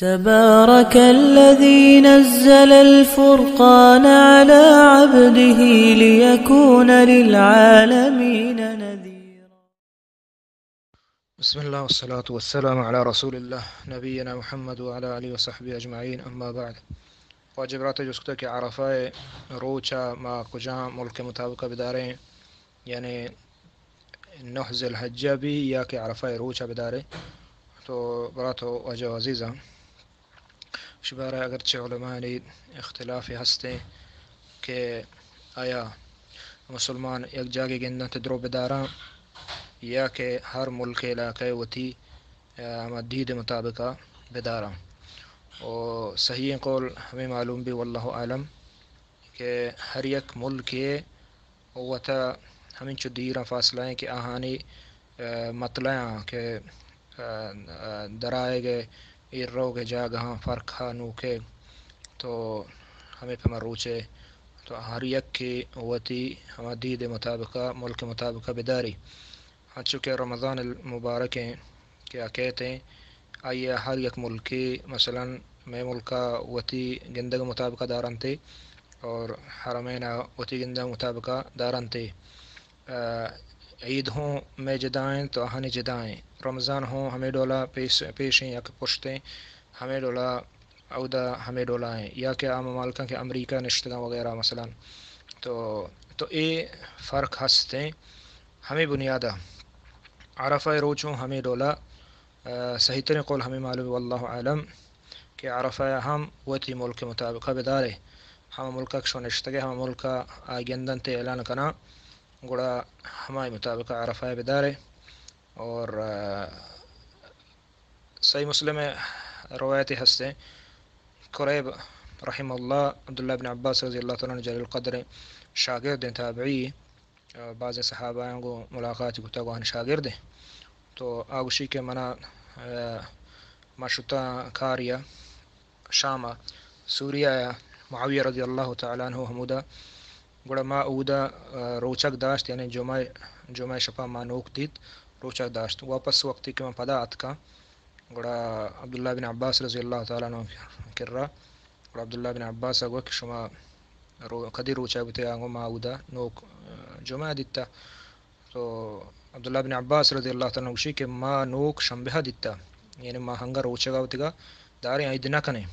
تبارك الذي نزل الفرقان على عبده ليكون للعالمين نذيرا. بسم الله والصلاة والسلام على رسول الله نبينا محمد وعلى آله وصحبه أجمعين، أما بعد. واجہ برات، جست کہ عرفہ روچ ما کجام ملک مطابق بداریں؟ یعنی نہ ذی الحجہ بی یا کہ عرفہ روچ بداریں؟ تو برات و واجہ عزیزاں، شبارہ اگرچہ علماء اختلاف ہستیں کہ آیا مسلمان یک جاگہ گندنت درو بداراں یا کہ ہر ملک علاقہ وتی، آ، ہما دید مطابق بداراں۔ و صحیح قول ہمیں معلوم بی، واللہ عالم، کہ ہر یک ملکے وتا ہمینچو دیراں فاصلہ ہیں کہ آہانی، آ، مطلعاں کہ، آ، آ، درائگ ء ایر روگ ء جاگہاں فرق ہا نوکے، تو ہمیں پہ مروچے تو ہر یکے وتی ہما دید مطابق، ملک مطابق بداری۔ انچو کہ رمضان المبارک ہیں کہ آ کہتے ہیں، آئی ء ہر یک ملکے، مثلاً مئے ملکا وتی گندگ مطابق دارنتے اور حرمین وتی گندگ مطابق دارنتے۔ آ، عید ہوں مئے جدائیں تو آہانی جدائیں۔ رمضان ہوں ہمیں ڈولا پیش، پیشیں یا کہ پشتیں ہمیں ڈولا اودا ہمیں ڈولا ہیں، یا کہ آ ممالکاں کہ امریکہ نشتگاں وغیرہ مثلاً، تو، تو اے فرق ہستیں ہمیں بنیادا۔ عرفہ روچوں ہمیں ڈولا، آ، صحیح ترین قول ہمیں معلوم، واللہ عالم، کہ عرفہ ہم وتی ملک مطابقہ بدارے، ہم ملک شو نشتگے، ہم ملک آ گندن تے اعلان کنا، گڑا ہمائی مطابقہ عرفہ بدارے۔ اور، آ، صحیح مسلم روایت ہستیں، قریب رحمہ اللہ عبداللہ بن عباس رضی اللہ تعالیٰ عنہ جلیل القدر شاگرد ہیں، تابعی، آ، بعض صحابہ ہیں گو ملاقات کتا گو ہن شاگرد ہیں۔ تو آ گوشی کہ منا، آ، ما شتا کاریا شام ء سوریا ء معاویہ رضی اللہ تعالی عنہ ہمودا، گڑا ما اودا، آ، روچگ داشت، یعنی جمعہ، جمعہ شپا ما نوک دیت، روچگ داشت۔ واپس وقتی کہ من پدا اتکاں، گڑا عبداللہ بن عباس رضی اللہ تعالی عنہ کرا، گڑا عبداللہ بن عباس ء گوشت کہ شما رو-، کدی روچگ بوتگ؟ آنگو ما اودا نوک، آ، جمعہ دیتا۔ تو عبداللہ بن عباس رضی اللہ تعالی عنہ گوشی کہ ما نوک شنبہ دیتا، یعنی ما ہنگا روچگا وتگا داریں، عید نہ کنیں۔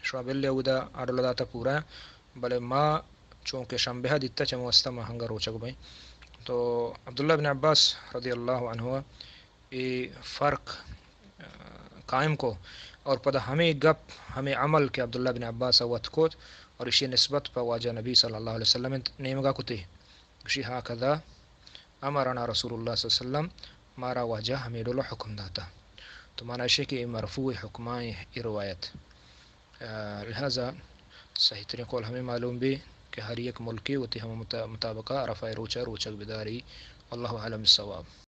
شما بلے اودا آ ڈولا داتا پورا، بلے ما چونکہ شنبہ دیتا، چمو واسطہ ما ہنگا روچگ بیں۔ تو عبداللہ بن عباس رضی اللہ عنہ اے فرق، آ، قائم کو اور پدا ہمیں گپ، ہمیں عمل کہ عبداللہ بن عباس وت کوت اور اشی نسبت پہ واجہ نبی صلی اللہ علیہ وسلم نیمگا کتے۔ گوشی، ہاکذا امرنا رسول اللہ صلی اللہ علیہ وسلم، مارا واجہ ہمیں ڈولا حکم داتا۔ تو مانا اشی کہ اے مرفوع حکمائیں اے روایت۔ آ، لہذا صحیح ترین قول ہمیں معلوم بی کہ ہر یک ملکی وتی ہم مطا-، مطابقہ عرفہ روچہ روچگ بداری۔ واللہ اعلم بالصواب۔